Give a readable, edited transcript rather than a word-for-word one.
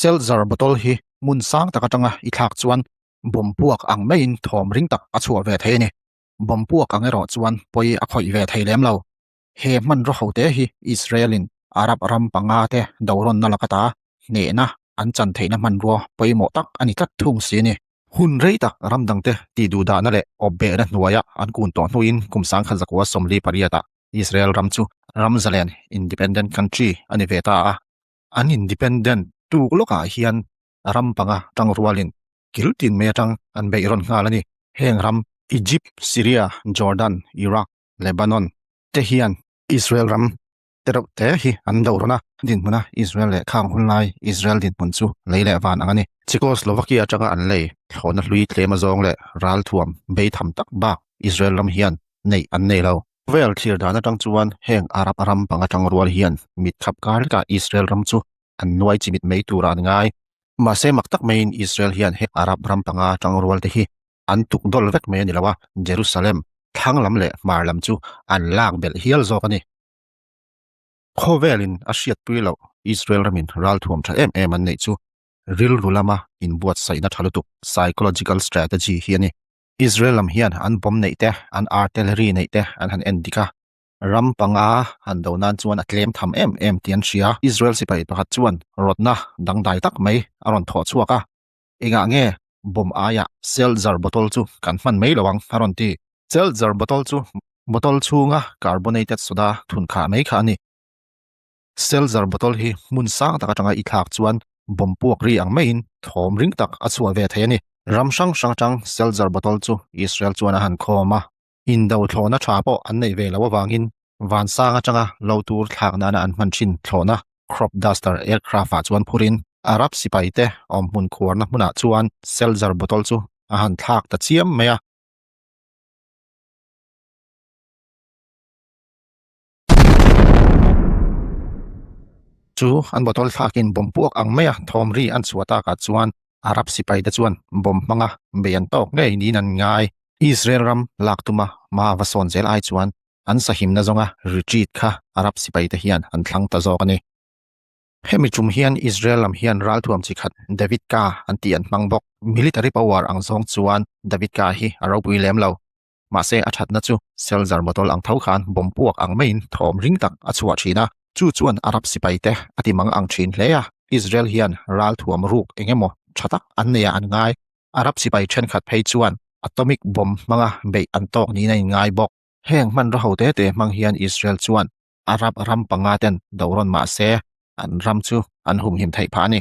Seltzer bottle hi hmun sang tak atanga i thlak chuan bomb puak ang maiin thawm ring tak a chhuah ve thei a ni. Bomb puak ang erawh chuan pawi a khawih ve thei lem lo. He hmanraw hote hi Israel-in Arab ram panga te dorawnna lakata hnehna an chan theihna hmanrua pawimawh tak a ni tlat thung si a ni. Hun rei tak ram dangte tihduhdahna leh awpbehna hnuaia an kun tawh hnuin kum 1948-ah Israel ram chu ram zalen, independent country, a ni ve ta a. An independent tuk lawkah hian ram panga tang rualin kil tin mai atang an beih rawn nghal a ni. Heng ram Egypt, Syria, Jordan, Iraq, Lebanon te hian Israel ram te reuh te hi an do rawn a, dinhmuna Israel leh khang hun lai Israel dinhmun chu lei leh van ang a ni. Czechoslovakia atanga an lei thlawhna hlui tlem azawng leh ralthuam bei tham tak bak Israel ram hian neih an nei lo. Khawvel thlir dan atang chuan heng Arab ram panga tang rual hian mit khap kar lekah Israel ram chu an nuai chimit mai turah an ngai. Mahse mak tak maiin Israel hian heng Arab ram panga tang rual te hi an tuk dawl vek mai a ni lo a, Jerusalem thlang lam leh hmar lam chu an lak belh hial zawk a ni. Khawvelin a hriatpui loh Israel ramin ralthuam tha em em an neih chu rilru lama inbuatsaihna tha lutuk, psychological strategy, hi a ni. Israel lam hian an bomb neih te, an artillery neih te an han en dik a, ram panga han do nan chuan a tlem tham em em tih an hria. Israel sipai pakhat chuan rawtna dangdai tak mai a rawn thawh chhuak a, Engah nge bomb aiah seltzer bottle chu kan hman mai lo ang? a rawn ti. Seltzer bottle chu bottle chhunga carbonated soda thun khah mai kha a ni. Seltzer bottle hi hmun sang tak atanga i thlak chuan bomb puak ri ang maiin thawm ring tak a chhuah ve thei a ni. Ram hrang hrang atang seltzer bottle chu Israel chuan a han khawm a. Indo thlawhna tha pawh an neih ve loh avangin vansang atanga lo tur thlak nana an hman thin thlawhna crop duster aircraft ah chuan phurin Arab sipai te awmhmun khuarna hmunah chuan seltzer bottle chu a han thlak ta chiam mai a. Chu an bottle thlakin bomb puak ang maia thawm ri an chhuah takah chuan Arab sipai te chuan bomb hmanga bei an tawk ngei niin an ngai. Israel ram lak tuma hma va sawn zel ai chuan an sahimna zawnga retreat kha Arab sipai te hian an thlang ta zawk a ni. Hemi tum hian Israel lam hian ralthuam chi khat Davidka an tih an hmang bawk. Military power ang zawng chuan Davidka hi a ropui lem lo. Mahse a thatna chu Seltzer bottle ang tho khan bomb puak ang maiin thawm ring tak a chhuah thin a, chu chuan Arab sipai te a ti mang ang thin hle a, Israel hian ralthuam ruk eng emaw tha tak an nei ah an ngai. Arab sipai thenkhat phei chuan atomic bomb hmanga beih an tawk niin a inngai bawk. Heng hmanraw ho te te hmang hian Israel chuan Arab ram panga ten do rawn mahse an ram chu an humhim theih phah a ni.